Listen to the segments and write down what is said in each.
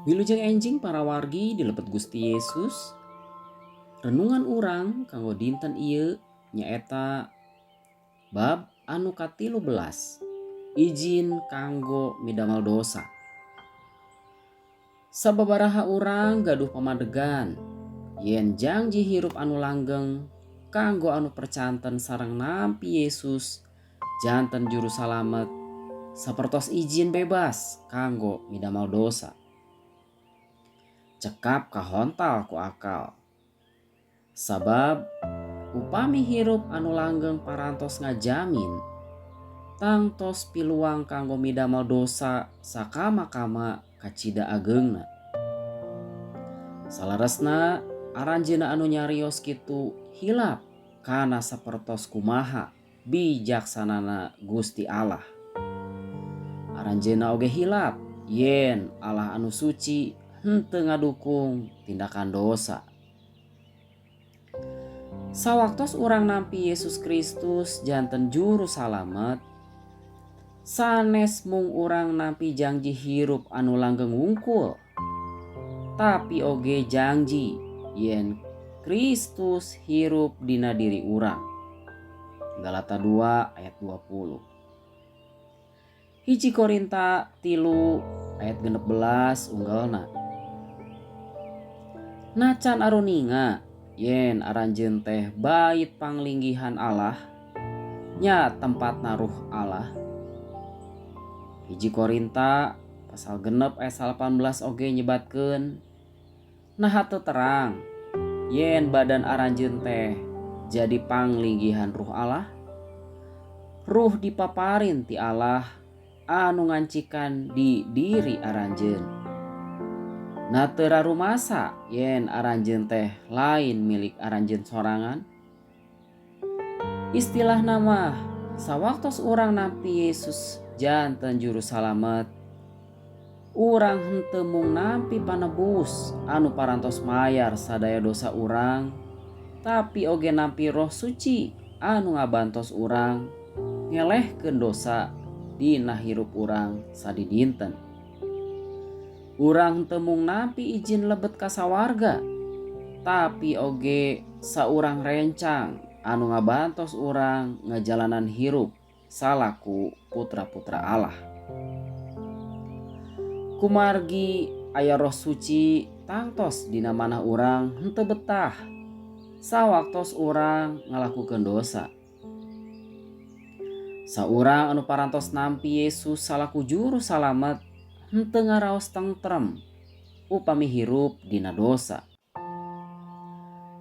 Wilujeng enjing para wargi di lebet Gusti Yesus. Renungan urang kanggo dinten ieu nyaeta bab anu ka-13, izin kanggo midamel dosa. Sababaraha urang gaduh pamadegan yen jangji hirup anu langgeng kanggo anu percanten sareng nampi Yesus janten juru salamet sapertos izin bebas kanggo midamel dosa. Cekap kahontal ku akal. Sabab upami hirup anu langgeng parantos ngajamin tangtos piluang kanggo midamel dosa sakama-kama kacida ageungna. Salaresna aranjeunna anu nyarios kitu hilap kana sapertos kumaha bijaksanana Gusti Allah. Aranjeunna oge hilap yen Allah anu suci henteu ngadukung tindakan dosa. Sawaktos urang nampi Yesus Kristus janten juru salamet, sanes mung urang nampi jangji hirup anu langgeng wungkul, tapi oge jangji yen Kristus hirup dina diri urang. Galata 2 ayat 20. 1 Korinta 3 ayat 16 unggalna. Nacan aruninga yen aranjeun teh bait panglinggihan Allah, nya tempatna Ruh Allah. 1 Korinta pasal 6 ayat 18 oge nyebatkeun, naha teu terang yen badan aranjeun teh jadi panglinggihan Ruh Allah. Ruh dipaparin ti Allah anu ngancikan di diri aranjeun. Na teu rarumasa yen aranjeun teh lain milik aranjeun sorangan. Istilahna mah sawaktos urang nampi Yesus janten juru salamet, urang henteu mung nampi panebus anu parantos mayar sadaya dosa urang, tapi oge nampi Roh Suci anu ngabantos urang ngelehkeun dosa dina hirup urang sadidinten. Urang henteu mung nampi izin lebet ka sawarga, tapi oge saurang rencang anu ngabantos urang ngajalanan hirup salaku putra-putra Allah. Kumargi aya Roh Suci tangtos dina manah urang henteu betah sawaktos urang ngalakukeun dosa. Saurang anu parantos nampi Yesus salaku juru salamet henteu ngaraos tentrem upami hirup dina dosa.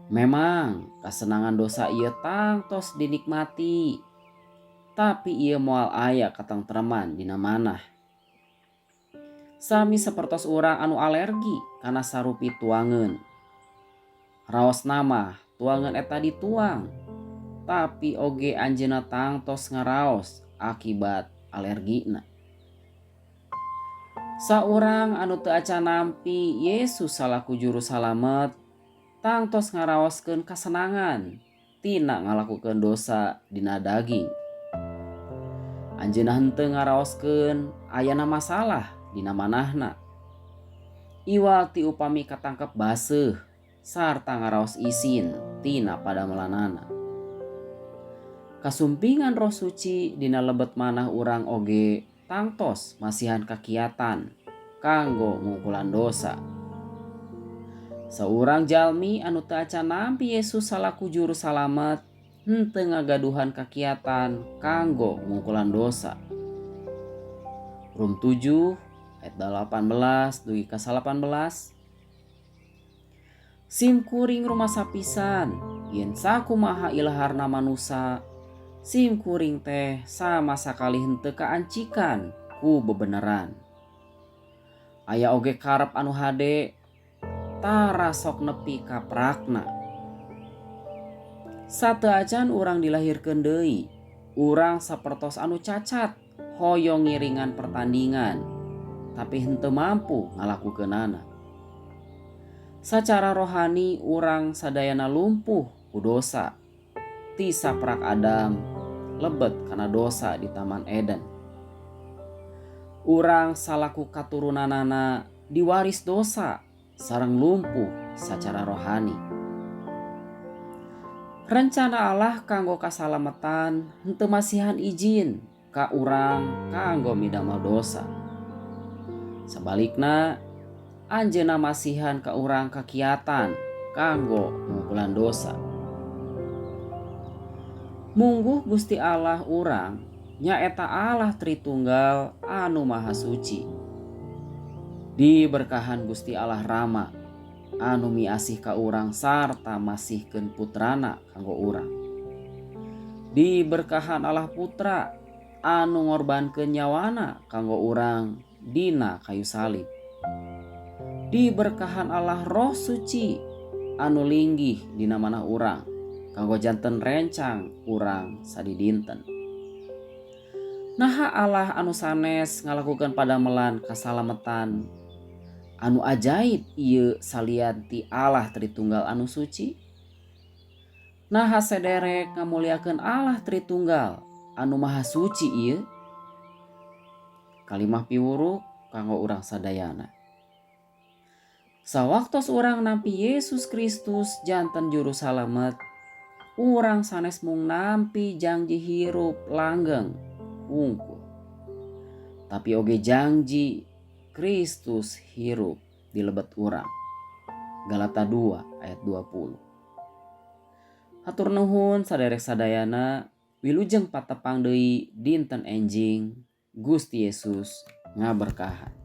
Memang kasenangan dosa ieu tangtos dinikmati, tapi ieu moal aya katentreman dina manah. Sami sapertos urang anu alergi kana sarupi tuangeun. Raosna mah tuangeun eta dituang, tapi oge anjeunna tangtos ngaraos akibat alergina. Saurang anu teu acan nampi Yesus salaku juru salamet tangtos ngaraoskeun kasenangan tina ngalakukeun dosa dina daging. Anjeunna henteu ngaraoskeun ayana masalah dina manahna. Iwal ti upami katangkep baseuh sarta ngaraos isin tina padamelanana. Kasumpingan Roh Suci dina lebet manah urang oge tangtos masihan kakiatan kanggo ngungkulan dosa. Saurang jalmi anu teu acan nampi Yesus salaku juru salamet henteu ngagaduhan kakiatan kanggo ngungkulan dosa. Rum 7 ayat 18 dugi ka 18. Sim kuring rumasa pisan yen sakumaha ilaharna manusa, sim kuring teh sama sakali henteu kaancikan ku bebeneran. Aya oge karep anu hade tara sok nepi ka prakna. Sateuacan urang dilahirkeun deui, urang sapertos anu cacat hoyong ngiringan pertandingan, tapi henteu mampu ngalakukeunana. Sacara rohani urang sadayana lumpuh ku dosa. Ti saprak Adam lebet kana dosa di Taman Eden. Urang salaku katurunanana Diwaris dosa sareng lumpuh sacara rohani. Rencana Allah kanggo kasalametan henteu masihan izin ka urang kanggo midamel dosa. Sabalikna, Anjeunna masihan ka urang kakiatan kanggo ngungkulan dosa. Mungguh Gusti Allah urang nyaeta Allah Tritunggal anu Maha Suci. Diberkahan Gusti Allah Rama anu miasih ka urang sarta masihkeun putrana kanggo urang. Diberkahan Allah Putra anu ngorbankeun nyawana kanggo urang dina kayu salib. Diberkahan Allah Roh Suci anu linggih dina manah urang kanggo janten rencang urang sadidinten. Naha Allah anu sanes ngalakukeun padamelan kasalametan anu ajaib ieu salian ti Allah Tritunggal anu suci? Naha sederek ngamuliakeun Allah Tritunggal anu Maha Suci ieu? Kalimah piwuruk kanggo urang sadayana. Sawaktos urang nampi Yesus Kristus janten juru salamet, urang sanes mung nampi janji hirup langgeng wungkul, tapi oge janji Kristus hirup di lebet urang. Galata 2 ayat 20. Hatur nuhun saderek sadayana, wilujeng patepang deui dinten enjing. Gusti Yesus ngaberkahan.